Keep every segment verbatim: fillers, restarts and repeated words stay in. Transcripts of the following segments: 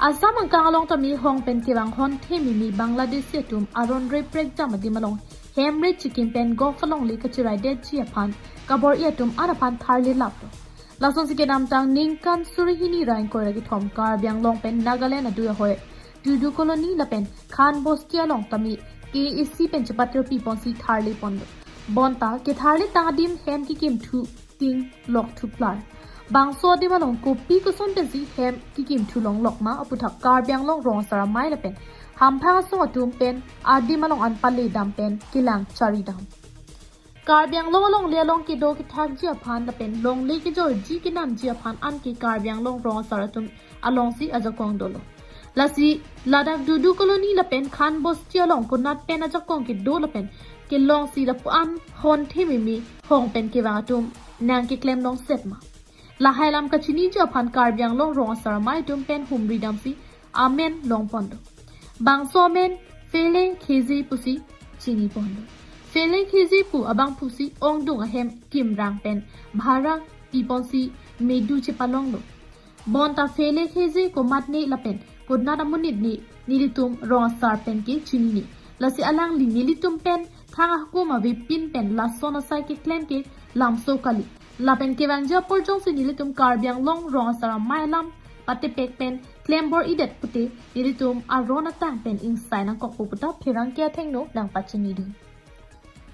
Assam angkang along tame hong pen kevang honthe mimi Bangladeshi atum aron reprek jam adim along hem re chikim pen golf alongle kachiraidetji aphan kabor-i atum an aphan tharle laplo. Lasonsi kedamtang ningkan suri hini ra ingkoi ra kethom Karbi Anglong pen Nagaland adui ahoi Dudu Colony lapen Khan Bosti along tame K A A C pen chepatirpi ponsi tharle ponlo. Bonta ketharle tang adim hem kikimthu ting lok thuplar. Bangso adim along kopi koson pensi hem kikimthu longlok ma aputhak Karbi Anglong rong asar amei lapen hamphang asong atum pen adim along an pale dam pen kelang chari dam. Karbi Anglong alongle along kedo kethakji aphan lapen longle kejorji kenamji aphan anke Karbi Anglong rong asar atum alongsi ajakong dolo. Lasi ladak Dudu Colony lapen Khan Bosti along konat pen ajakong kedo lapen kelongsi lapu-an honthe mimi hong pen kevang atum nangkeklem longset ma. Lahai alam kachiniji aphan Karbi Anglong rong asar amei atum pen humri damsi amen long ponlo. Bangso amen Fele Kheze pusi chini ponlo. Fele Kheze pu abangphusi ongdung ahem kimrang pen bhara pi ponsi medu chepalonglo. Bonta Fele Kheze komatne lapen konat amonit ne nelitum rong asar pen ke chinine. Lasi alangli nelitum pen thang ahukum avepin pen lason asai keklem ke lamso kali. Lapen kevangji apor jongsi nelitum Karbi Anglong rong asar amei alam patepek pen klembor-idet pute nelitum aron atang pen ingsai nangkokpo pu ta pherangke athengno nangpachini dun.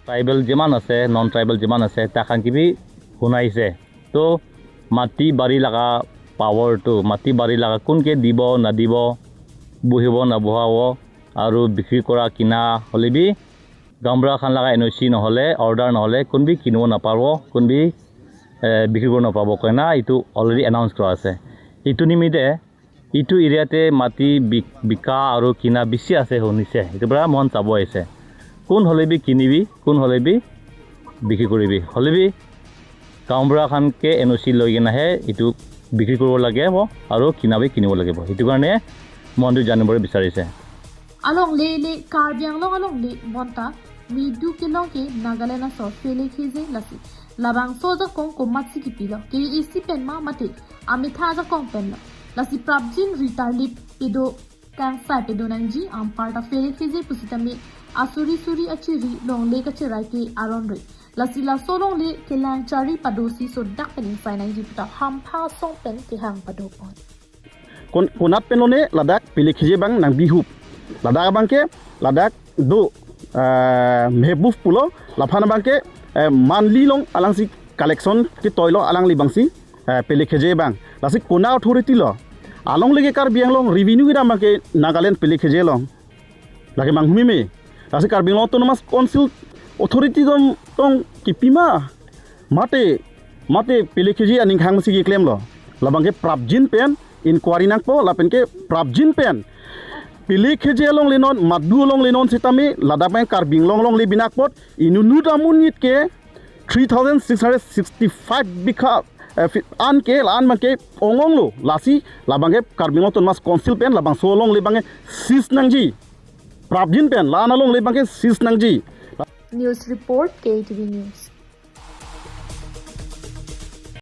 Tribal যিমান আছে, non tribal যিমান আছে, তাক কিবি শুনাইছে। তো মাটি বাৰী লগা পাৱাৰটো, মাটি বাৰী লগা কোনকে দিব নাদিব, বহিব নবহাব, আৰু বিক্ৰী কৰা কিনা হ'লে বি গাঁওবুঢ়া খান লগা এন অ' চি নহ'লে, অৰ্ডাৰ নহ'লে কোনবি কিনিব নাপাব, কোনবি এ, বিক্ৰী কৰিব নাপাব কয় না, এইটো অলৰেডি এনাউন্স কৰা আছে। এইটো নিমিত্তে এইটো এৰিয়াতে মাটি বিক- বিকা আৰু কিনা বেছি আছে শুনিছে, এইটো পৰা মন চাব আহিছে। কোন হ'লে বি কিনিবি, কোন হ'লে বি বিক্ৰী কৰিবি, হ'লে বি গাঁওবুঢ়া খানকে এন অ' চি লৈ কিনাহে এইটো বিক্ৰী কৰিব লাগিব আৰু কিনাবি কিনিব লাগিব। সেইটো কাৰণে মনটো জানিবলৈ বিচাৰিছে। Alongle le Karbi Anglong alongle bonta medu kelong ke Nagaland aso Fele Kheze lasi labangso ajakong komatsi kipilo, K A A C pen ma mate amitha ajakong penlo. Lasi prapjin ri tarlip pedo kangsai pedo nangji, anparta Fele Kheze pusitame asuri suri achiri longle kacherai ke aron re. Lasi laso longle kelang chari padosi sodak pen ingsai nangji pu ta hamphang asong pen kehang pado pon. Kon- konat pen lone ladak Fele Kheze abang nangbihup. Ladak abangke ladak do ah, Mehbub pulo, laphan abangke eh, monthly along alangsi collection ketoilo alangli abangsi eh, Fele Kheze abang. Lasi konat authority lo. Alongle ke Karbi Anglong revenue kedam abangke Nagaland Fele Kheze along. Lake manghumeme. Lasi Karbi Anglong Autonomous Council authority tong tong kipima. Mate mate Fele Kheze aning khang masi keklemlo. Labangke prapjin pen inquiry nangpo lapenke prapjin pen Fele Kheze alongle non, madu alongle non sitame ladak abang Karbi Anglong alongle binakpot inutnut amonit ke three thousand six hundred sixty-five bikha eh, fi- an ke la an abangke ong-onglo. Lasi labangke Karbi Anglong Autonomous Council pen labangso alongle abangke seize nangji. Prapjin pen la an alongle abangke seize nangji. News report, K T V News.